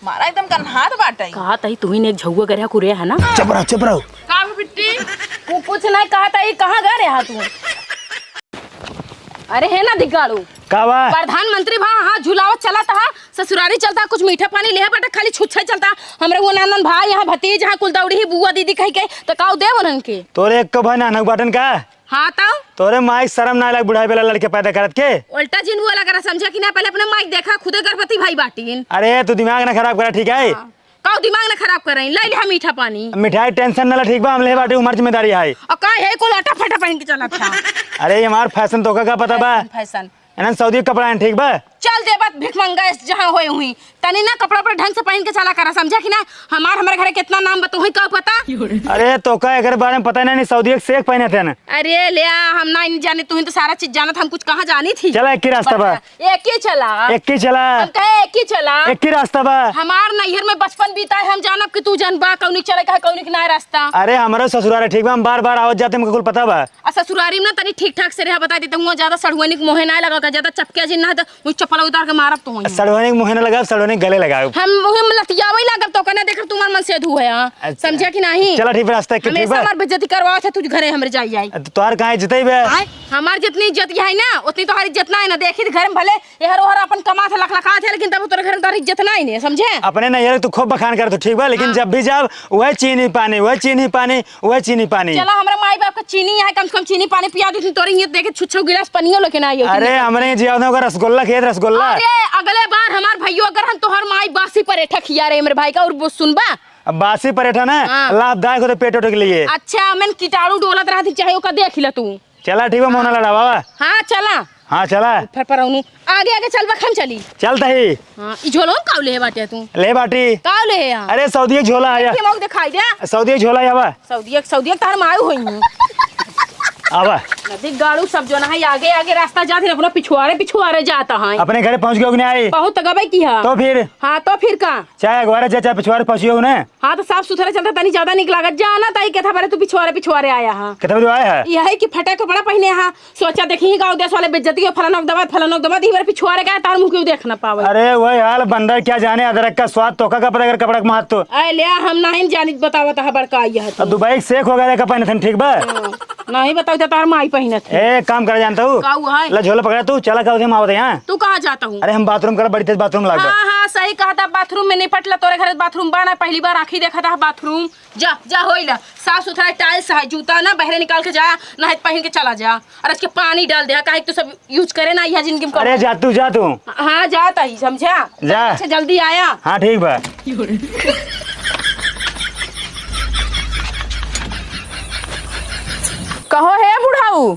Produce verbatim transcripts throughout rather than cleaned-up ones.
अरे एकदम कन्हात बाटे। कहा तही तुही ने एक झउआ करे कुरे है ना? चुप रहो, चुप रहो। का बे बिट्टी? तू कुछ नहीं कहा तही, कहाँ गए रहा तू? अरे है ना दिगाड़ू। का बा? प्रधानमंत्री भा हाथ झुलावत चलत हा, ससुरारी चलता, कुछ मीठा पानी लेहे बाटे, खाली छुच्छा चलता। हमरे वो नानन भाई यहाँ भतीज यहाँ कुल दौड़ी ही बुआ दीदी कही के, तो काऊ देव उन्हन के? तोरे एक भाई नानक बाटन का? हाँ तो? तोरे माई शर्म ना लग बुढ़ाई बेला लड़के पैदा करत के? उल्टा जिन वो लग रहा समझा कि ना, पहले अपने माई देखा, खुदे गर्भवती भाई बाटीन। अरे तू दिमाग ना खराब करा, ठीक है? हाँ। काऊ दिमाग ना खराब करई, ले लिहा मीठा पानी। मिठाई टेंशन ना ला, ठीक बा, हम ले बाटी, हमार जिम्मेदारी है। और का है कुल आटा फाटा पहन के चलत है? अरे ये हमार फैशन, तोका का पता बा? फैशन, फैशन। एनन सऊदी के कपड़ा है, ठीक बा? चल दे बात भिखमंगा इस जहाँ होए हुई, तनी ना कपड़ा पर ढंग से पहन के चला करा, समझा कि ना? हमार हमरे घरे कितना नाम बतोही का पता? अरे तोका एकर बारे में पता नहीं, सऊदी के शेख पहने थे ना। अरे ले आ, हम ना इन जाने, तू ही तो सारा चीज जानत, हम कुछ कहाँ जानी थी? चला एक ही रास्ता बा। एक ही चला। एक ही चला। हम कहे एक ही चला। एक ही रास्ता बा। हमार नैहर में बचपन बीता है, हम जानब कि तू जानबा कौनिक चले का है, कौनिक ना रास्ता। अरे हमरो ससुराल है, ठीक बा, हम बार बार आवत जाते, हमको कुल पता बा। आ ससुरारी में ना तनी ठीक ठाक से रहा, बता देते हुआ ज्यादा सड़ुआनिक मोहे ना लगा, ज्यादा चपकिया जिन ना है तो वो चप्पल उतार के मारब तो हुई। सड़ुआनिक मोहे ना लगाओ, सड़ुआनिक गले लगाओ। हम मुहे में लतियावे लागब तो कने देखब तुम्हार मन से धू है, हाँ? अच्छा। समझा कि नहीं? चला ठीक बा, रास्ता के ठीक हमेशा बा। हमार बेइज्जती करवावत है, तू घरे हमरे जाई जाई। तो तोहार कहाँ इज्जत है बे? आय, हमार जितनी इज्जत है ना, उतनी तोहार इज्जत ना है ना। देखी तो घर में भले एहर ओहर अपन कमात है, लखलखात है, लेकिन तब तोरे घर में तोहार इज्जत ना है ने, समझे? अपने नैहर तू खूब बखान कर तू, ठीक बा, लेकिन हाँ। जब भी जाब, वह चीनी पानी, वह चीनी पानी, वह चीनी पानी। चला, हमरा माई बाप का चीनी है, कम से कम चीनी पानी पिया देती, तोरे ये देखे छुच्छो गिलास पनियो लेके ना आई हो। अरे, हमरे यहाँ जिया होगा रसगुल्ला, खेत रसगुल्ला। अरे, अगले बार हमार भैया अगर हम तोहर माई बासी परेठा खिया रहे मेरे भाई का, और वो सुनबा? अब बासी परेठा ना, हाँ। लाभदायक होते पेट ओट के लिए। अच्छा, मैंने कीटाणु डोलत रहती, चाहे ओका देख ले तू। चला ठीक बा, मोहना लड़ा बाबा। हाँ, चला। हाँ, चला। फर पर उनु। आगे, आगे चल बा, हम चली। चलता ही। हाँ, ई झोलवा में काऊ लेहे बाटे तू? ले बाटी। काऊ लेहे यहाँ? अरे, सऊदी एक झोला आया। ये मौक दिखाई दे। सऊदी एक झोला आया बा। सऊदी एक, सऊदी एक तार मारू होई हूँ। आवा। नदी गाड़ू सब जो ना है, आगे, आगे रास्ता जात है, अपना पिछुआरे, पिछुआरे जाता है। अपने घरे पहुँच गयो कि नहीं आई? बहुत तगबे की है। तो फिर? हाँ, तो फिर का? चाहे अगवारे जा, चाहे पिछुआरे पहुँचियो उन्हें। हाँ, तो साफ सुथरा चलता तनी ज्यादा निक लागत। जा ना ताई, केथा बारे तू पिछुआरे, पिछुआरे आया हा। केथा बारे आया हा? यही कि फटा कपड़ा पहने हा। सोचा देखी गाँव देश वाले बेइज्जती हो, फलाना के दबा, फलाना के दबा, दी बारे पिछुआरे का तार मुँह क्यों देख ना पावे। अरे वही हाल, बंदर क्या जाने अदरक का स्वाद, तोका का पता अगर कपड़ा के महत्व। अरे ले, हम नहीं जानित, बतावत हा बड़का यह तो। अब दुबई के शेख हो गया, देखा पहने थन, ठीक बा? हाँ, नहीं बताओ तो तार माई पहनत है। ए, काम कर जानता हूँ। का हुआ है? ले झोला पकड़ा तू, चला का उसे मावत है यहाँ। तू कहाँ जाता हूँ? अरे हम बाथरूम कर, बड़ी तेज बाथरूम लाग बा। हाँ, हाँ, सही कहा था, बाथरूम में निपट ला, तोरे घर बाथरूम बा ना, पहली बार आँखी देखा था बाथरूम। जा, जा, होई ला, साफ सुथरा टाइल्स है, जूता ना बहरे निकाल के जा, ना है पहन के चला जा, और इसके पानी डाल दे, काहे कि तू सब यूज करे ना, यह जिंदगी में अरे कब जा तू, जा तू। हाँ, जाता ही, समझा? जा। अच्छा, जल्दी आया। हाँ, ठीक बा। कहो हे बुढ़ाऊ,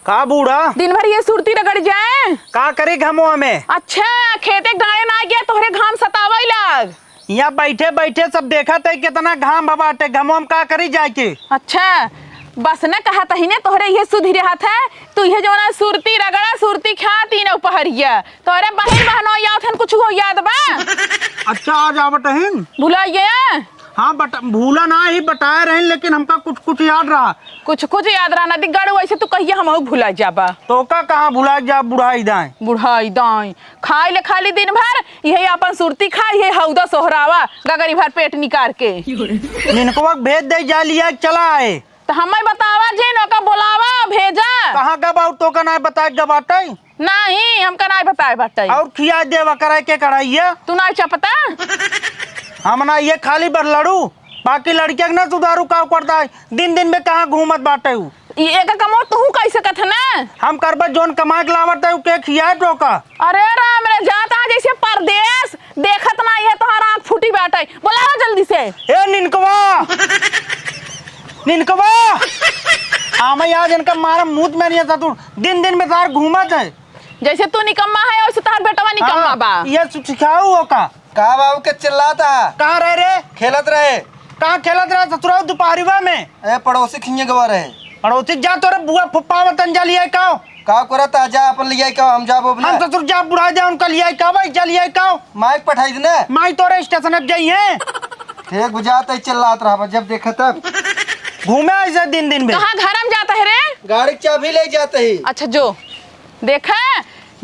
का बूढ़ा? दिन भर ये सुरती रगड़ जाए। का करी घमवा में? अच्छा, खेते गाड़े ना गया, तोहरे घाम सतावई लाग। यहाँ बैठे बैठे सब देखत है, कितना घाम बा बाटे, घमवा में का करी जाए के? अच्छा, बस न कहत ही ने, तोहरे ये सुधि रहत है, तू ये जो ना सुरती रगड़ा, सुरती खा तीनों पहरिया। तोहरे बहिन बहनों याद हन, कुछ हो याद बा? अच्छा, आज आवत हन। भुला गया? हाँ, बट-, भूला ना ही, बताए रहिन, लेकिन हमका कुछ कुछ याद रहा। कुछ कुछ याद रहा ना, दिग्गाड़ू, ऐसे तू कहिए हमहू भुला जाबा। तो का कहाँ भुला जा, बुढ़ाई दाएं। बुढ़ाई दाएं। खाई ले खाली दिन भर, यही अपन सुरती खा, यही हौदा सोहरावा, गगरी भर पेट निकार के। निनकवा के भेज दे, जा लिया के चला आए। तो हमें बतावा जिन, ओका बोलावा, भेजा। कहाँ गबा, तो का ना बताए गबाटे? नहीं, हमका नाहीं बताए बाटे। और खिया देवा करे के कढ़ाइया। तू नाहीं चपता? हम ना ये खाली बर लड़ू, बाकी लड़किया के ना सुधारू का करता है। दिन दिन में कहाँ घूमत बाटे उ? ई एकर कमो तू कह सकत है ना? हम करबे जोन कमा के लावत है, उ के खियाए टोका। अरे राम रे, जाता जैसे परदेस, देखत ना ये तोहार आँख फूटी बाटे। बोलावा जल्दी से। ए निनकवा, निनकवा, आमे आज इनका मारा मुंह में नहीं आता तू। दिन दिन में तार घूमत है। जैसे तू निकम्मा है, वैसे तार बेटवा निकम्मा हाँ, बा। ये सु-, सिखाऊ हो का? का बाबू के चिल्लाता? कहाँ रहे रे? खेलत रहे। कहाँ खेलत रहे ससुरा दुपहरिवा में? ए, पड़ोसी खिंगे गवा रहे। पड़ोसी जा तोरे बुआ फुप्पा वतन जा लिया का? का करत आ जा अपन लिया का हम जाबो अपना। हम ससुर जा बुढ़ा जा उनका लिया का भाई जा लिया का? माइक पठाई दे ना। माई तोरे स्टेशन अब जाई है। ठीक बुझात है चिल्लात रहा जब देखा तब। घूमे ऐसे दिन दिन में। कहाँ घर में जाता है रे? गाड़ी की चाबी ले जाते ही। अच्छा जो। देखा,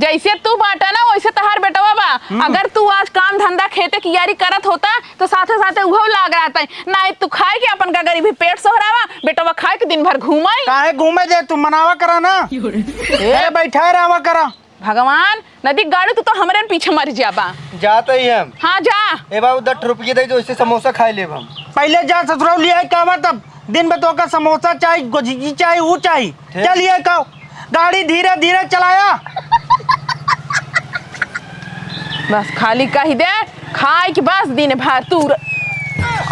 जैसे तू बाटा ना, वैसे तहार बेटवा बा। हम्म। अगर तू आज काम धंधा खेते कियारी करत होता, तो साथे साथे उहो लाग रहता है। ना तू खाए के अपन का गरीबी पेट सोहरावा, बेटवा खाए के दिन भर घूमे। काहे घूमे दे, तू मनावा करा ना। ए। अरे बैठा रहवा करा। भगवान, नदी गाड़ू, तू तो हमरे पीछे मर जाबा। जात ही हम। हाँ, जा। ए बाबू, दस रुपये दे दो, इससे समोसा खाए लेब हम। पहले जा ससुराल, लिया है कावा तब। दिन में तो का समोसा चाही, गोझिकी चाही, ऊ चाही। ठीक। चलिए कहो, गाड़ी धीरे धीरे चलाया। बस खाली कही दे, खाए के बस दिन भर तू र-,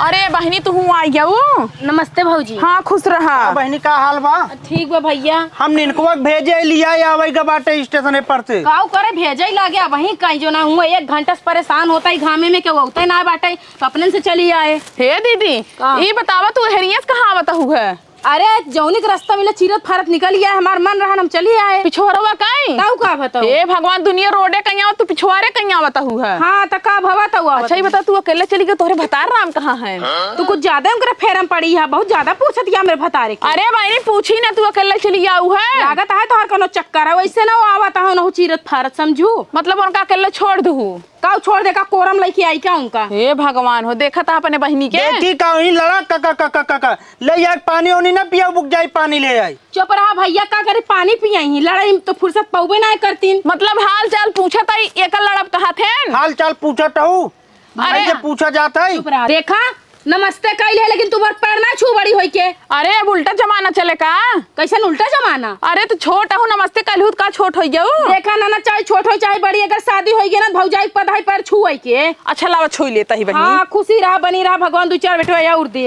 अरे बहिनी, तू हुआ आई गऊ? नमस्ते भौजी। हाँ, खुश रहा। हाँ, बहिनी, का हाल बा? ठीक बा भैया। हम निनकवा के भेजे लिया आवे के बाटे स्टेशन पर से। काऊ करे भेजे ही लागे, वहीं कहीं जो ना हुआ, एक घंटा से परेशान होता ही घामे में, केहू औते ना बाटे। तो अपने से चली आए। हे दीदी, का? ई बतावा, तू हेरियस कहाँ आवत हु है? अरे, जौनी के रास्ता मिले, चीरत फारत निकल गया, हमार मन रहा, हम चली आए। पिछोरवा काई? ताऊ का बताऊ? हे भगवान, दुनिया रोडे कहीं आवत, तू पिछवारे कहीं आवत हु है। हाँ, त का भवा ताऊ आवत अच्छा, ये है। बता, तू अकेले चली गई, तोहरे भतार राम कहाँ है? तू कुछ ज्यादा उनकरे फेरम पड़ी है, बहुत ज्यादा पूछत या मेरे भतारे के। अरे बहिनी, पूछी ना, तू अकेले चली आऊ है। लागत है तोहर कोनो चक्कर है, वैसे ना वो आवत है, ना चीरत फारत, समझू। मतलब उनका अकेले छोड़ दू? काऊ छोड़ दे, का कोरम लेके आई क्या उनका? हे भगवान हो, देखा था अपने बहिनी के। देखी का ही लड़ा, का, का, का, का, का, का। ले यार, पानी ओनी ना पिया, बुक जाई, पानी ले आई। चुप रहा भैया, का करे, पानी पियाई ही, लड़ाई में तो फुर्सत पौबे ना करतीन। मतलब हाल चाल पूछत आई, एकर लड़ब कहा थे? हाल चाल पूछत हूँ, अरे। ऐसे पूछा जाता है? चुप रहा। देखा, नमस्ते कइल है, लेकिन तुम्हार पैर ना छू बड़ी होई के। अरे, अब उल्टा जमाना चले का? कैसन उल्टा जमाना? अरे, तो छोट हूँ, नमस्ते कइल हूँ, तो का छोट होई गऊ? देखा ना, ना, चाहे छोट हो, चाहे बड़ी, अगर शादी होई गई ना, भौजाई के पदहाई पैर छुए के। अच्छा, लावा, छुई लेता ही बहिनी। हाँ, खुशी रहा, बनी रहा, भगवान दू चार बेटवा और दे।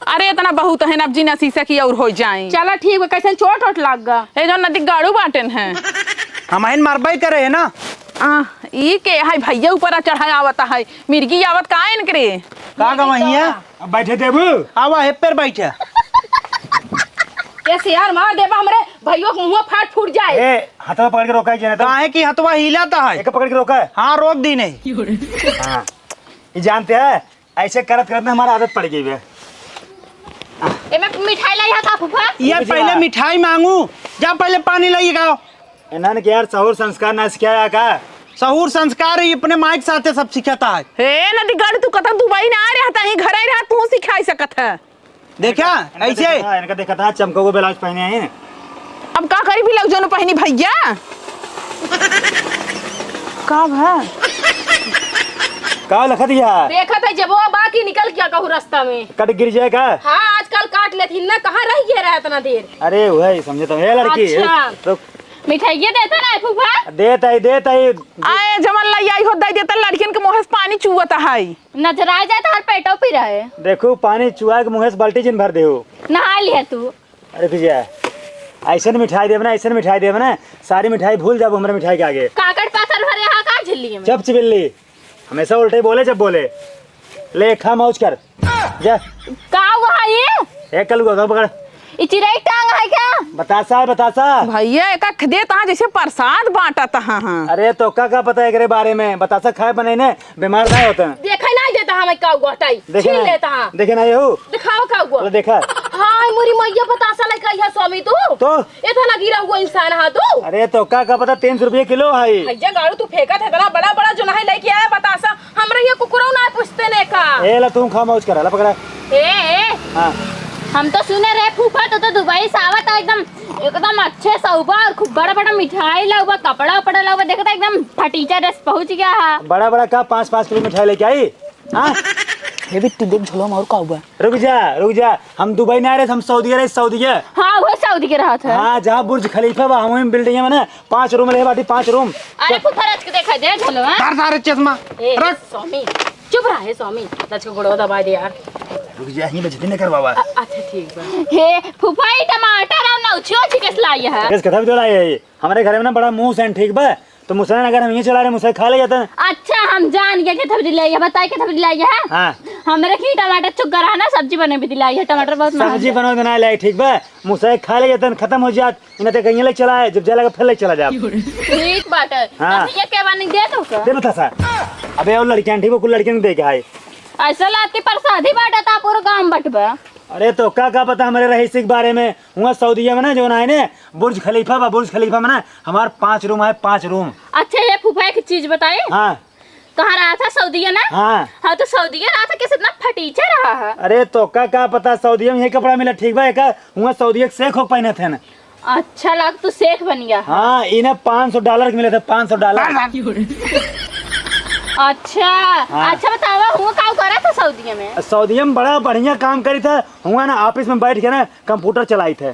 अरे, इतना बहुत है ना, अब जीना शीशा की और हो जाए। चला, ठीक बा, कैसन चोट ओट लाग गा? ए, जो नदी गाड़ू बाटेन है। हम आइन मरबे करे है ना। आ, ई के है भैया ऊपर चढ़ा आवत है, मिर्गी आवत का इनकरे? का गवहिया? अब बैठे देबू? आवा, हे पर बैठे। ये सियार मार देबा हमरे भैया के मुंह फाट फूट जाए। ए, हथवा पकड़ के रोका है, जेने तो। काहे कि हथवा हिलाता है? एक पकड़ के रोका है। हाँ, रोक दी नहीं। हाँ। ये जानते हैं, ऐसे करत करत ना हमारा आदत पड़ गई बे। एमे मिठाई लाई हा का फूफा? ये रुक जा। पहले मिठाई मांगू, जा पहले पानी लाई गाओ। इन्हन के यार सहूर संस्कार ना सिखाया का? सहूर संस्कार ही अपने माई के साथे सब सिखाता है। हे नदीगढ़, तू कतौ दुबई ना रहा, ही घर ही रहा, तू सिखाई सकत है। देखा, इनका ऐसे। देखा था, इनका देखा था, चमकौआ ब्लाउज पहने हैं। अब का करी भी लग जोन पहनी भैया? का भा? का लखत या? देखत है जब वो बाकी निकल गया कहूँ रास्ता में। कट गिर जाए का? हाँ, आजकल काट लेती ना, कहाँ रह गया रहा इतना देर? अरे वही समझे तो, ए लड़की, अच्छा। रुक। मिठाइये देता ना है फूफा? देत है, देत है। आए जमन लाई आई हो, दे देता, लड़कियन के मुँह से पानी चुअत है। नजरा जाए तो हर पेटो पी रहे। देखू, पानी चुआ के मुँह से बाल्टी जिन भर देहू। नहा लिया तू। अरे भैया, ऐसन मिठाई देब ना, ऐसन मिठाई देब ना, सारी मिठाई भूल जाबो हमरे मिठाई के आगे। काकड़ पाथर भरे हा का झिल्ली में? चुप चिबिल्ली, हमेशा उल्टे बोले जब बोले। ले खा मौज कर, जा। का हुआ है ये? ए कलुआ का पकड़। ई चिरई टांग है क्या? बतासा है, बतासा। भैया, एका ख-, देत हा जैसे प्रसाद बांटत हा, हाँ। अरे, तो का, का पता है एकरे बारे में? बतासा खाए बने ने, बीमार ना होते हैं। देखे ना देता हमें का हुआ हटाई। देखे छीन ना, लेता हाँ। देखे ना ये हो? दिखाओ का हुआ। ले देखा। हाय, मोरी मैया, बतासा लेके आई है स्वामी तू? तो? इतना गिरा हुआ इंसान हा तू? अरे, तो का, का पता, तीन सौ रुपये किलो है। भैया, गाड़ू तू फेंकत है, इतना बड़ा, बड़ा जो ना है लेके आया बतासा। हमरा ये कुकुरो ना पूछते ने का? ए, ला तू खा मौज करा, ला पकड़ा। ए, ए। हाँ। हम तो सुने रहे फूफा, तो, तो दुबई से आवत है एकदम, एकदम अच्छे सौबा और खूब बड़ा बड़ा मिठाई लाउबा, कपड़ा उपड़ा लाउबा, देखता एकदम फटीचा ड्रेस पहुंच गया है। बड़ा बड़ा का पाँच पाँच किलो मिठाई लेके आई? हाँ? हे बिट्टू, देख झोला में और का हुआ? रुक जा, रुक जा, हम दुबई ना रहे, हम सऊदी रहे, सऊदी। हाँ, वो सऊदी के रहा था। हाँ, जहाँ बुर्ज खलीफा बा, हम बिल्डिंग में ना पाँच रूम ले बाटी, पाँच रूम। अरे फूफा, रच के देखा दे झोलवा। धर सारे चश्मा। ए, रख। स्वामी, चुप रहा है स्वामी। रच के गोड़वा दबा दे यार। रुक जा, यहीं बजती नहीं कर बाबा। अ-, अच्छा ठीक बा। हे फूफा, ई टमाटर और नौछी ओछी कैसे लाई है? कैसे कथा भी तो लाई है ये? हमारे घर में ना बड़ा मुंह से ठीक बा, तो मुसरन अगर हम ये चला रहे, मुसरन खा ले जाते हैं। अच्छा, हम जान गए कि थपड़ी लाई है, बताए कि थपड़ी लाई है। हाँ। हमरे की टमाटर चुक रहा ना, सब्जी बने भी दिलाई है, टमाटर बहुत महंगा सब्जी है। बनवा देना लाई, ठीक बा, मुसरन खा ले जाते हैं, खत्म हो जात। इन्हें तो कहीं ले चला है, जब जा लगा फिर ले चला जाब। ठीक बात है। हाँ। तो भैया के बानी दे दो का? दे बतासा। अबे और लड़कियां ठीक बा, कुल लड़कियां के दे के आए। ऐसा लात के प्रसादी बांटा था, पूरा गांव बंटबा। अरे तो का, का पता हमरे रईसी के बारे में। हुआ सऊदिया में ना जौन है ने, बुर्ज खलीफा बा, बुर्ज खलीफा में ना हमार पाँच रूम है, पाँच रूम। अच्छा ये फूफा एक चीज बताई। हाँ। कहाँ रहा था सऊदिया ना? हाँ। हाँ तो सऊदिया रहा था, कैसे इतना फटीचा रहा है? अरे तो का, का पता सऊदिया में ये कपड़ा मिला ठीक बा, एका हुआ सऊदिया के शेख हो पहने थे ना। अच्छा लाग तू शेख बन गया। हाँ, इन्हें पाँच सौ डॉलर के मिले थे, पाँच सौ डॉलर। अच्छा। हाँ। अच्छा बतावा हुआ का करा था सऊदिया में? सऊदिया में बड़ा बढ़िया काम करी था। हुआ ना ऑफिस में बैठ के ना कंप्यूटर चलाई थे।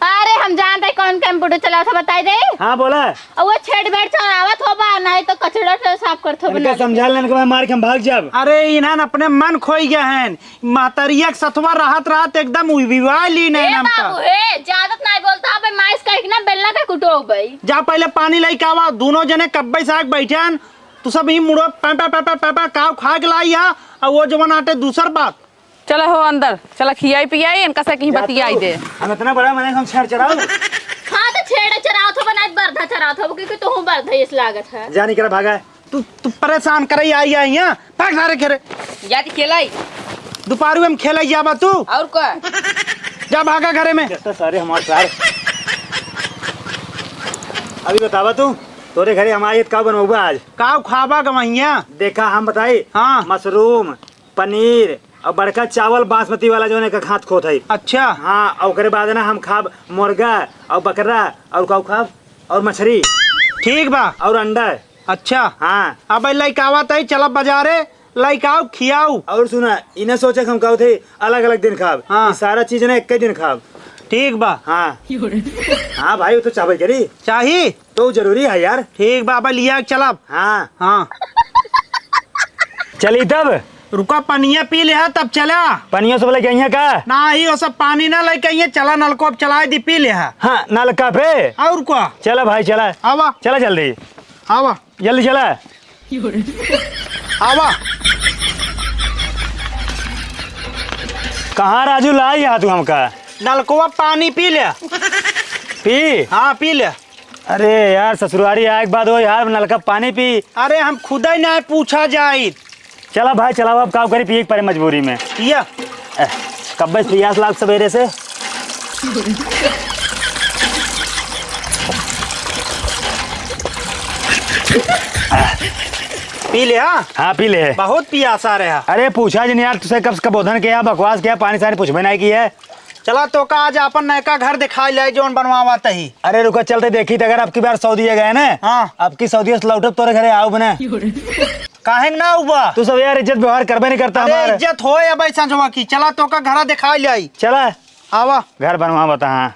अरे हम जानते हैं कौन कंप्यूटर चलावत है, बताई दे। हाँ बोला। और वो छेड़ बेड़ चलावत होबा, नहीं तो कचड़ा से साफ करत होबा इनका ना। समझा लेने के बाद मार के हम भाग जाब। अरे इन्हन अपने मन खोई गए हैं, महतरिया के सथवा रहत रहत एकदम उबिवा ली ए नहीं नाम का। बाबू हे, ज्यादा नहीं बोलता, अबे माइस कह के ना बेलना का कुटो भाई। जा पहले पानी लेके आवा, दोनों जने कब्बे से आके बैठे हैं, तू सब ही मुड़ो पै पै पै पै पै पै काव खा के लाई है, और वो जवन आटे दूसर बात। चला हो अंदर, चला खियाई पियाई, इनका से कहीं जा बतियाई तू। दे। हम इतना बड़ा मने हम छेड़ चराओ। हाँ, तो छेड़ चराओ थो, बनाए बरधा चराओ थो, क्योंकि तू बरधा इस लागत है। जा निकल भागा। तू, तू परेशान करे आई, आई यहाँ। भाग सारे घरे। जाती खेलाई। दोपहर में खेलाई जाबा तू। और का? जा भागा घरे में। जैसा सारे हमारे सार। अभी बतावा तू, तोरे घरे हमारे का बनौबा आज? का खाबा गवैया? देखा हम बताई। हाँ। मशरूम, पनीर और बड़का चावल बासमती वाला जौन एक हाथ खोत है। अच्छा। हाँ, और ओकरे बाद ना हम खाब मुर्गा और बकरा और काऊ खाब और मछरी। ठीक बा। और अंडा। अच्छा। हाँ। अब लइकावा तई चलब बाजारे, लइकाऊ खियाऊ। और सुना, इन्हें सोचे हम कहू थे अलग अलग दिन खाब। हाँ। ई सारा चीज ना एक दिन खाब। ठीक बा। हाँ। हाँ भाई, वो तो चाहबे करी। चाही? तो जरूरी है यार। ठीक बा, अब लिया के चलब। हाँ। हाँ। चली तब। रुका, पनिया पी ले, तब चला। पनिया सब लेके अइहे का? नाही, वो सब पानी ना लेके अइहे, चला नलको अब चलाए दी, पी ले। हाँ, नलका पे। और का? चला भाई, चला। आवा। चला जल्दी। आवा। जल्दी चला। आवा। कहाँ राजू लाई यहाँ तू हमका? नलकवा पानी पी ले। पी? हाँ, पी ले। अरे यार, ससुरारी आए के बाद हो यार, नलका पानी पी। अरे हम खुदा ही ना पूछा जाई। चला भाई, चलावा, अब का करी, पिए के परे मजबूरी में। पिया। ए, कब्बे से पियास लाग सबेरे से। पी ले, हाँ? हाँ, पी ले। बहुत पियास आ रहा। अरे पूछा जिन यार, तुसे कब से कबोधन के यहाँ बकवास किया, पानी सानी पूछबे नहीं की है। चला तोका आज आपन नयका घर दिखाई ले जौन बनवावत ही। अरे रुका, चलते देखी त अगर अब की बार सऊदिया गए ना, हाँ। अब की सऊदिया से लौटब तोरे घरे आउब ना। काहे ना हुआ? तू सब यार इज्जत व्यवहार करबे नहीं करता अरे हमार। इज्जत होए अब संजवा की। चला तोका घरा दिखाई ले आई। चला। आवा। घर बनवावत हाँ।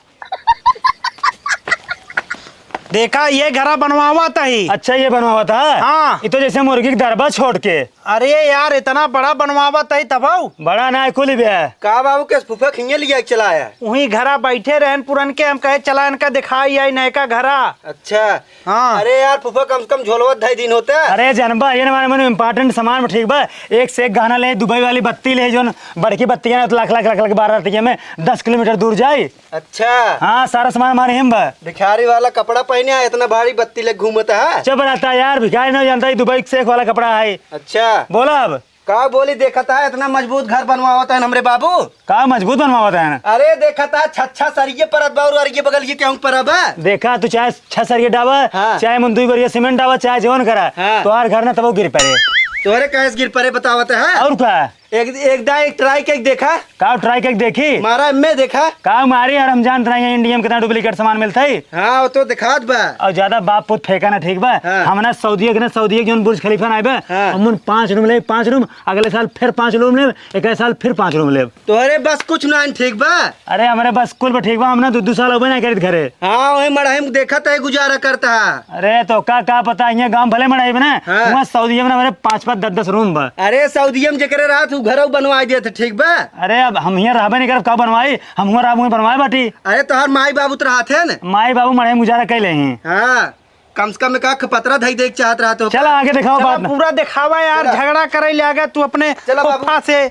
देखा ये घरा बनवावत ही। अच्छा ये बनवावत है? हाँ। ये तो जैसे मुर्गी के दरबा छोड़ के। अरे यार, इतना बड़ा बनवावत है तब। बड़ा ना है, कुल बे। का बाबू के फूफा खिंगे लिया के चला आया? वहीं घरा बैठे रहन पुरन के, हम कहे चला इनका दिखाई आई नयका घरा। अच्छा। हाँ। अरे यार फूफा, कम से कम झोलवा धई दिन होता। अरे जनबा, ये ना माने important सामान में ठीक बा। एक से एक गहना ले, दुबई वाली बत्ती ले, जौन बड़की बत्ती है ना, तो लाख लाख लाख लाख बारह रतिया में दस किलोमीटर दूर जाई। अच्छा। हाँ, सारा सामान हमारे हिम बा। भिखारी वाला कपड़ा पहने है, इतना भारी बत्ती ले घूमत है। चुप रहता यार, भिखारी नहीं जानता, ये दुबई शेख वाला कपड़ा है। अच्छा। बोला अब। का बोली, देखत है इतना मजबूत घर बनवावत है हमरे बाबू। का मजबूत बनवावत है? अरे देखत है छच्छा सरिये परत बा और अरिये बगल ये केहू परत बा। देखा तू चाहे छह सरिये डावा, हाँ। चाहे मन दुई बोरिया सीमेंट डावा, चाहे जवन करा, हाँ। तोहार घर ना तबो गिर पड़े। तोहरे कहे से गिर पड़े बतावत है? और का? एक, एक दा एक try करके देखा। का try करके देखी? मारा एम्मे देखा। का मारी यार, हम जानत रहे हैं India में कितना duplicate सामान मिलता है। हाँ, वो तो दिखात बा। और ज्यादा बाप पुत फेंका ना, ठीक बा? हाँ। हम ना सऊदिया के ना, सऊदिया के जौन बुर्ज खलीफा ना आइबे, हाँ। हम उन पाँच रूम ले, पाँच रूम, अगले साल फिर पाँच रूम ले, एक साल फिर पाँच रूम ले। तोहरे बस कुछ ना है, ठीक बा? अरे हमरे बस कुल बा, ठीक बा, हम ना दो, दो साल होबे ना करित घरे। हाँ, वही मड़ाही में देखत है गुजारा करता है। अरे तो का, का पता, यहाँ गाँव भले मड़ाही में ना, हाँ। वहाँ सऊदिया में ना हमारे पाँच पाँच दस दस रूम बा। अरे सऊदिया में जेकरे रात उ घरौ बनवा देत, ठीक बा? अरे अब हम यहाँ रहबे नहीं करब, का बनवाई? हम हुआ रहब, हुआ बनवाए बाटी। अरे तोहर माई बाबू तो रहत है न? माई बाबू मड़ाही में गुजारा कैले ही। हाँ, कम से कम एक आँख पतरा धई देख चाहत रहत हो। चला आगे दिखाओ चला, बात ना। पूरा दिखावा यार, चला। झगड़ा करे लागे तू अपने चला बाबू। फूफा से।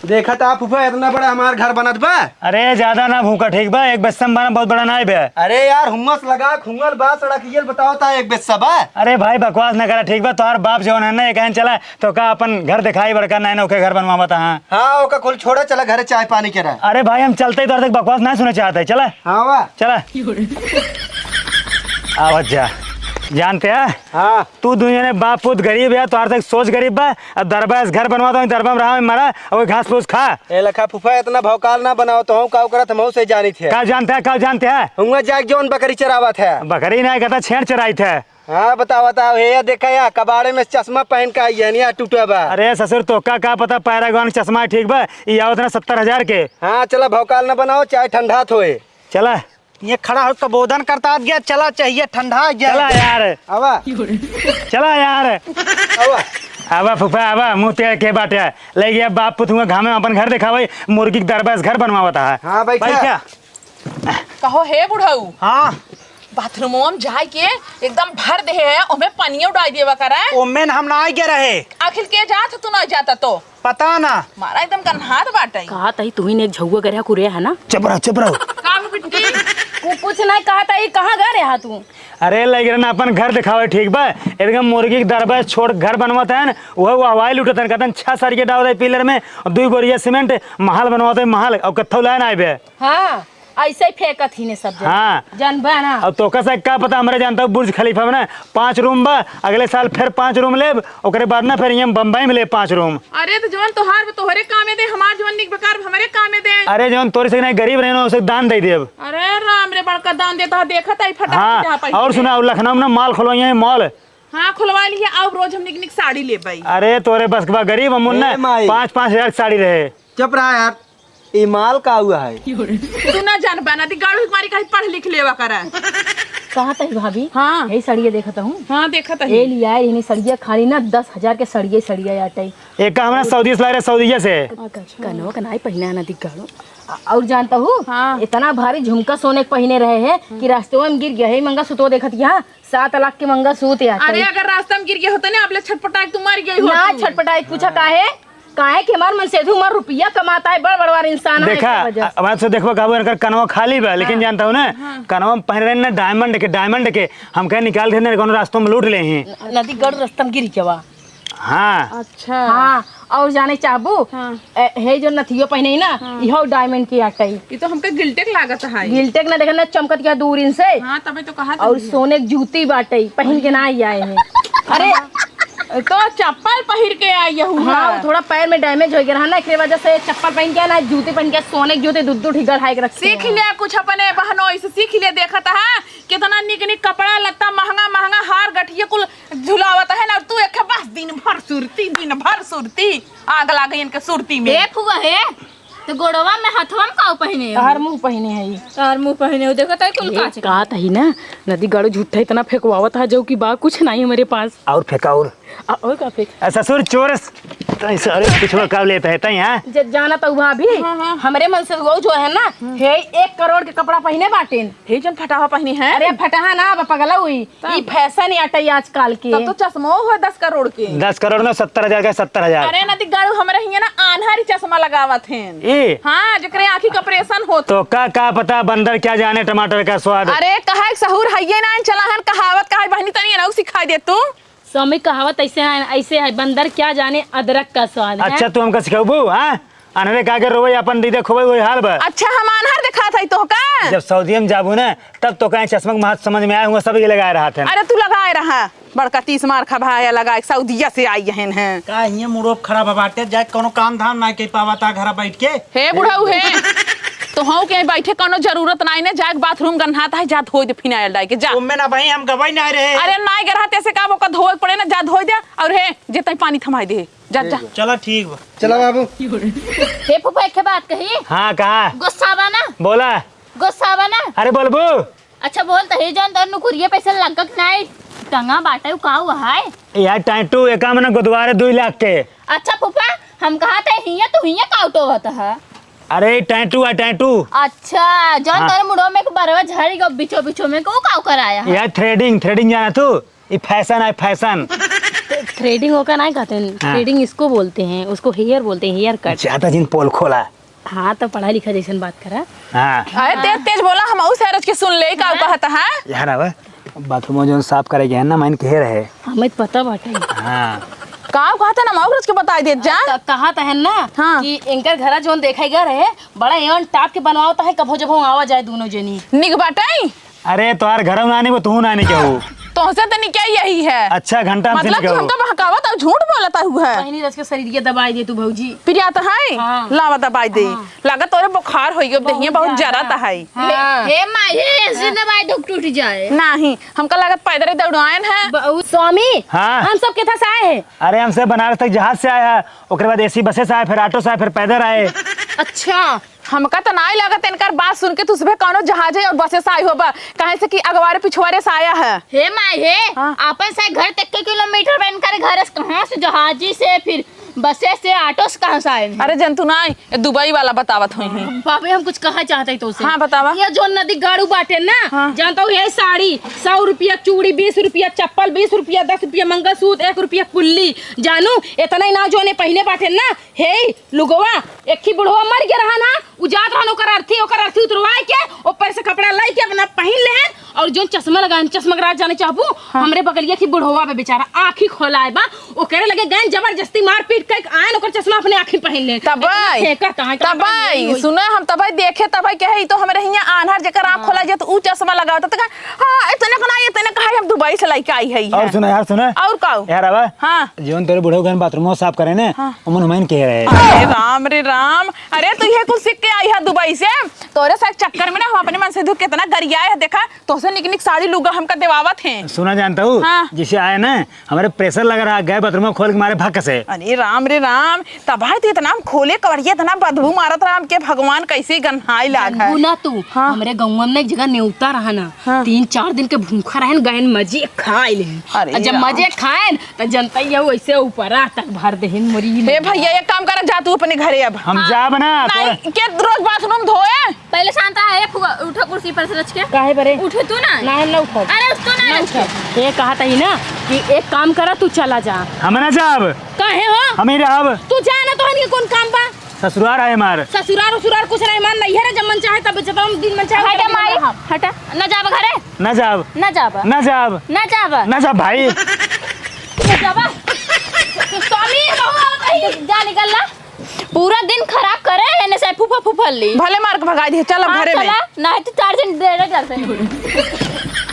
देखत आ फूफा, इतना बड़ा हमार घर बनत बा। अरे, ज्यादा ना भूका, ठीक बा? एक बिस्सा में बना, बहुत बड़ा ना आइबे। अरे यार, हुम्मस लगा, खुंगल बा, सड़क ये बताओ ता एक बिस्सा बा। अरे भाई, बकवास ना करा, ठीक बा? तोहार बाप जौन है ना, एक चला, तो का अपन घर दिखाई बड़का, नए नौके घर बनवावत, हाँ। हाँ, ओका कुल छोड़ा, चला घरे चाय पानी करा। अरे भाई, हम चलते ही तोहरे से बकवास ना सुने चाहते, चला। हाँ बा। चला। आवत जा। जानते हैं? हाँ। तू दुनिया में बाप पूत गरीब है, तोहार तक सोच गरीब बा। अब दरबा से घर बनवा दो, दरबा में रहा, मरा, और घास फूस खा। ए लखा फूफा, इतना भौकाल ना बनाओ, तो हम का करत, हम से जानी थे। का जानते हैं, का जानते हैं? हुआ जाके जौन बकरी चरावत है। बकरी ना, कहता छेड़ चराई थे। हाँ, बताओ, बताओ, हे, या देखा, या कबाड़े में चश्मा पहन के आई है, या टूटा बा। अरे ससुर, तोका का पता, पैरागन चश्मा है, ठीक बा, ये आवत ना सत्तर हजार के। हाँ, चला, भौकाल ना बनाओ, चाय ठंडा थोए। चला। ये खड़ा हो कबोदन करता गया, चला चाहिए ठंडा गया। चला यार। आवा। चला यार। आवा। आवा फूफा, आवा, मुँह तेल के बाटे। ले गया बाप पुत हुआ घामे में अपन घर दिखावे, मुर्गी के दरबा से घर बनवावत है। हाँ, बैठा। बैठा। कहो हे बुढ़ऊ। हाँ। बाथरूमवा में जाए के एकदम भर देहे है, ओमे पनिया उड़ाई देवा करे। ओमे न हम ना आए गए रहे। आखिर के जात तू ना जाता तो? पता ना। मारा एकदम गन्हात बाटे। कहा तही तुही ने एक झउआ करे कुरे है ना? चुप रहो, चुप रहो। का हो बिट्टी? कु-, कुछ नहीं कहा तही, कहाँ गए रहा तू? अरे लइकरन अपन घर दिखावे ठीक बा, एकदम मुर्गी के दरबा छोड़ घर बनवत हन, वह वो हवाई लुटत हन, कहतन छह सरिये डाल दे पिलर में, दुई बोरिया सीमेंट, महल बनवत है महल, और कत्थौ लाइन आइबे। हाँ, ऐसे ही फेंकत ही ने सब जगह। हाँ। जानबा ना। अब तोका से का पता, हमरे जानता हूँ बुर्ज खलीफा में ना पाँच रूम बा, अगले साल फिर पाँच रूम लेब, ओकरे बाद ना फिर यहाँ बम्बई में लेब पाँच रूम। अरे तो जवन तोहार बा तोहरे कामे दे, हमार जवन निक बेकार बा हमरे कामे दे। अरे जवन तोरे से नहीं गरीब रहे ना, उसे दान दे देब। अरे राम रे, बड़का दान देता है, देखत आई फटाक से हाँ, जहाँ पैसा और दे। सुना, और लखनऊ में ना मॉल खोलवाई है, मॉल। हाँ, खोलवा ली है, अब रोज हम निक निक साड़ी लेबै। अरे तोरे बस के बा गरीब, हम उन्ने ए माई। पाँच पाँच हजार के साड़ी रहे। चुप रहा यार। ई माल का हुआ है? तू ना जानबा ना, ती गाड़ू के मारी कहीं पढ़ लिख लेवा करा। कहाँ तही भाभी? हाँ। यही सड़िया देखत हूँ। हाँ, देखत ए हई। लिया है, इन्हें सड़िया खाली ना दस हजार के सड़िया, सड़िया आटे। एक का हमरा सऊदी से ला रहे, सऊदीया से। अच्छा। कनवा कनाई पहिना ना ती गाड़ू। अ-, और जानता हूँ, हाँ। इतना भारी झुमका सोने के पहिने रहे हैं कि रास्ते में गिर गया है, मंगलसूत्र देखत यहाँ, सात लाख के मंगलसूत्र आटे। अरे, अगर रास्ता में गिर गया होता ना, अब ले छटपटाए के तू मर गई ना, होती। छटपटाए के पूछा काहे? काहे कि हमार मनसेधु हमार रुपया कमाता है, बड़ बड़वार इंसान है, देखा, एकर वजह से। अ-, अब से देखबो, कहबो, इनकर कनवा खाली बा, लेकिन हाँ। जानता हूँ ना, हाँ। कनवा में पहन रहे ना diamond के, diamond के, हमके निकाल के ना कोनो रास्ता में लूट ले ही। नदी गड़ रास्ता में गिर गवा। हाँ। अच्छा। हाँ, और जाने चाहबू, हाँ। ए, हे जो नथियो पहने ही ना, हाँ। इहो diamond के आटे। ये तो हमके गिल्टेक लागत है। गिल्टेक ना, देखा ना, चमकत क्या दूर इनसे। हाँ, तबे तो कहा और था। सोने के जूती बाटे, पहन के ना आई आए हैं। अरे, तो चप्पल पहिर के आई हूँ। हाँ, हाँ। थोड़ा पैर में damage हो गया रहा ना, एकरे वजह से चप्पल पहन के ना, जूते पहन के, सोने के जूते दू दू ठी गढ़ाई के रखते सीख हैं। लिया कुछ अपने बहनों से, सीख लिया, देखत है कितना निक निक कपड़ा लत्ता, महंगा महंगा हार गठिया कुल झुलावत है ना, और तू एक बस दिन भर सुरती, दिन भर सुरती, आग लागे इनके सुरती में। ए फुआ हे, तो गोड़वा में हथवा में काऊ पहिने हो? तहार मुँह पहिने है ई। तहार मुँह पहिने हो, देखो ताई कुल ए, काच। का तही ना, नदी गाड़ू झूठा इतना फेंकवावत है जो कि बा कुछ नहीं हमारे पास। और फेंका और। आ, और का फेंक? आ, ससुर चोर स-, तई सारे पिछवा का लेत है, तई, हाँ? ज-, जाना तो भाभी, हाँ, हाँ। हमरे मनसेधुआ जो है ना, हम्म। हे एक करोड़ के कपड़ा पहिने बाटेन। हे जौन फटाहा पहिने हैं? अरे फटाहा ना, अब पगला हुई। तब? ई fashion आटे आजकल के। तब तो चश्मो हो दस करोड़ के। दस करोड़ ना, सत्तर हजार का, सत्तर हजार। अरे नदी गाड़ू, हमरे हियाँ ना आन्हरी चश्मा लगावत हैं। ई? हाँ, जेकरे आँखी का operation होत। तो का, का पता बंदर क्या जाने टमाटर का स्वाद। अरे कहा एक सहूर हइये ना, चला हन कहावत कहा बहनी तनी एनहू सिखाई दे तू। स्वामी कहावत ऐसे है, ऐसे है, बंदर क्या जाने अदरक का स्वाद है। अच्छा, तू हमका सिखाबू, हाँ? अनहरे का के रोवे, अपन दीदे खोवे, वही हाल बा। अच्छा, हम अनहर दिखात हई तोहका? जब सऊदीया में जाबू ना, तब तोका चश्मा के महत्व समझ में आए हुआ, सब ये लगाए रहत हैं। अरे, तू लगाए रहा, बड़का तीस मार खा भाया लगाए, सऊदीया से आई हन हैं। का हियाँ मूड ऑफ खराब बाटे, जाए कौनो काम धाम ना कर पावा ता घरा बैठ के। हे बुढ़ऊ हे, तोहू के बैठे कौनो जरूरत नाई ने, जाए बाथरूम गन्हात है, जा धोई दे फिनाइल डाल के, जा। ओमे ना भाई, हम गवाई ना रहे। अरे, नाई गरहा, तैसे का ओका धोए के पड़े ना, जा धोई दे, और हे, जे तई पानी थमाई दे। जा, जा। चला, ठीक बा। चला बाबू। हे फूफा, एक ठे बात कही। हाँ, कहा? गुस्सा बा ना? बोला। गुस्सा बा ना? अरे, बोलबू। अच्छा, बोल, तो हे जौन तोर नुकुरिया पैसा लगक नाई टंगा बाटे, उ का हुआ है? यार, टैटू एका में ना गुदवारे दुई लाख के। अच्छा फूफा, हम कहा थे हिया, तू हिया का उठो होता है? अरे, टैटू है, टैटू। अच्छा, जौन हाँ। तोर मुड़ो में एक बरवा झड़ गो बीचो बीचो में, को का कराया है? यार, threading, threading जाना तू? ई fashion है, fashion। थ्रेडिंग ओका नाहीं कहते हैं, हाँ। थ्रेडिंग इसको बोलते हैं, उसको हेयर बोलते हैं, हेयर कट। ज्यादा जिन पोल खोला। हाँ, तो पढ़ा लिखा जैसन बात करा। हाँ। अरे तेज तेज बोला, हम अउ सरज के सुन ले, का हाँ। कहत है? यार, अब बाथरूम में जौन साफ करे गए हैं ना, माइन कहे रहे। हमें तो पता बाटे। हाँ। का कहत है ना, मौरज के बताई देत जा। क-, कहत है ना हाँ। कि इनकर घरा जौन देखे गए रहे, बड़ा एवन टाप के बनवावत है, कभो जभो आवा जाए दोनों जनी। निक बाटे। अरे, तोहार घरौ नानी, वो तू नानी केहू। तोहसे तो निकाह यही है। अच्छा, घंटा हमसे मतलब कि निकाहो। हमका बहकावत और झूठ बोलत हुआ है। बहिनी रच के शरीर के दबाई दे तू भौजी। प्रिया तो है? हाँ। लावा दबाई दे। हाँ। लागत तोरे बुखार होई गयो, देहिया बहुत बहुत ज्यादा। जरत है। हाँ। हे, हे माई, हे ऐसे दबाई दो टूट जाए। नहीं, हमका लागत पैदल ही दौड़ायन है। ब-, उ स्वामी, हाँ। हम सब कितना से आए हैं? अरे, हमसे बनारस तक जहाज से आया है, ओकरे बाद एसी बसे से आए, फिर ऑटो से आए, फिर पैदल आए। अच्छा। हमका त नाई लागत इनकर बात सुन के तू सुबह कौनो जहाजे और बसे से आई होबा, काहे से कि अगवारे पिछवारे से आया है। हे माई हे, हाँ। आपन से घर तक के किलोमीटर बा इनकर घर से, कहाँ से जहाजी से, फिर बसे से, ऑटो से कहाँ से आए हैं? अरे जंतु नाई, ये दुबई वाला बतावत हुई हैं। बाबे हम कुछ कहा चाहते हैं तो से। हाँ, बतावा। ये जो नदी गाड़ू बाटे ना, हाँ। जानता हूँ ये साड़ी सौ रुपया, चूड़ी बीस रुपया, चप्पल बीस रुपया, दस रुपया मंगलसूत्र, एक रुपया कुल्ली, जानू इतना ही ना जो ने पहने बाटे ना, हे लुगवा, एक ही बुढ़वा मर गया रहा ना, उ जात रहन ओकर अर्थी, ओकर अर्थी उतरवाए के, ऊपर से कपड़ा लाई के अपना पहिन लेहन, और जो चश्मा लगाए, चश्मा के राज जाने चाहबू, हाँ। हमरे बगलिया की बुढ़वा बे बेचारा, आँखी खोलाए बा, ओकरे लगे गए जबरदस्ती मारपीट करके आयन, ओकर चश्मा अपने आँखी पहिन लेहन। तबई, इतना फेंका कहाँ, कहाँ तबई, यही होई। सुने हम तबई देखे, तबई कहे, "ई तो हमरे हियाँ आन्हर जेकर आँख हाँ। खोला जात, उ चश्मा लगावत।" तो कहा, "हाँ, इतने का ना, इतने का है, हम दुबई से लेके आई है।" और सुना यार, सुना। और का? यार, अब हाँ। जीवन तेरे बुढ़ऊ गन बाथरूम साफ करे ने, हाँ। उमन हुमाइन कह रहे। अरे राम रे राम, अरे तू ये कुल सीख के आई है दुबई से? तोरे सारे चक्कर में ना हम अपने मन से दुख कितना गरियाए है। देखा, तोसे निक निक साड़ी लुगा हमका देवावत हैं। सुना जानता हूँ, हाँ। जिसे आए ना, हमारे प्रेशर लग रहा, गए बाथरूम खोल के मारे भक से। अरे राम रे राम, तबाही तो इतना हम खोले कवरिया, इतना बदबू मारत रहा हमके, भगवान कैसे गन्हाई लाग है। जानबू ना तू, हाँ। हमरे गौवा में ना एक जगह नेवता रहा ना, हाँ। तीन चार दिन के भूखा रहन, गहन मजे खाए लेन। अरे और जब राम। मजे खाएन, त जनता ये वैसे ऊपरा तक भर देहिन मोरी हे में। भैया, एक काम कर, जा तू अपने घरे अब। हम हाँ। जाब ना, नहीं, तो के रोज बाथरूम धोए? पहले शांत रहा, ए फुआ, उठो कुर्सी पर से रच के। काहे बरे? उठे तू ना। ना, हम ना उठब। अरे, उठ तो ना ना रच के। उठब। ये कहा था ही ना कि एक काम करा, तू चला जा। हम ना जाब। काहे हो? हम ही रहब। तू जा ना, तोहन के कौन काम बा? ससुरार है हमार। ससुरार उसुरार कुछ नहीं, हमार नैहर है, जब मन चाहे तब जब हम दिन मन चाहे हटा तब माई, हम। हटा। ना जाब घरे। ना जाब। ना जाब। ना जाब। ना जाब। ना जाब भाई। ना जाब। स्वामी, बहू आवत है। जा निकल ला। पूरा दिन खराब करे, एने से फूफा फूफा ली। भले मार के भगा दिए, चल अब हाँ, घरे में। चला, नहीं तो चार दिन देरे चलते हैं।